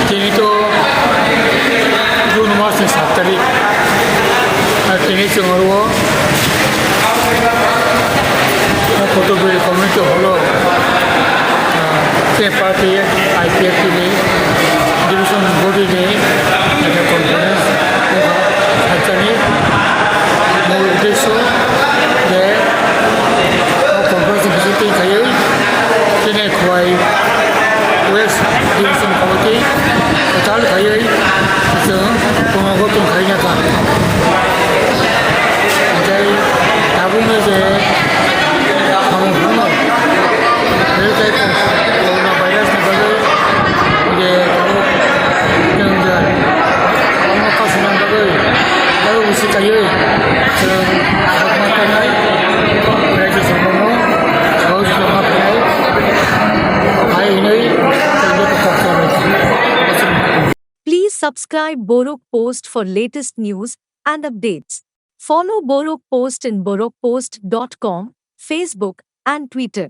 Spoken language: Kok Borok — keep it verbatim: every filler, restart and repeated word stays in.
Tini to June mas ni sat tarik. Ar tini chwng oro o Kotobwrwi community hall o, ah, K P R T I P F T ni division body ni ekta conference wngkha. Sakjani mol uddesho je o conference ni bisingtwi khaiwi chini Khowai West Division Committee kwtal khaiwi chwng tongnago tong khaina kha. Tei tabukno je samung phano rwkhe corona virus ni bagwi je tabuk chwng je omo kasuna bagwi tabuk bisi kaiwi chwng ma khainai, raisa samungno sahoj ma khainai, hai hinwi chwng joto kok salai. Please subscribe Borok Post for latest news and updates. Follow Borok Post in borok post dot com, Facebook and Twitter.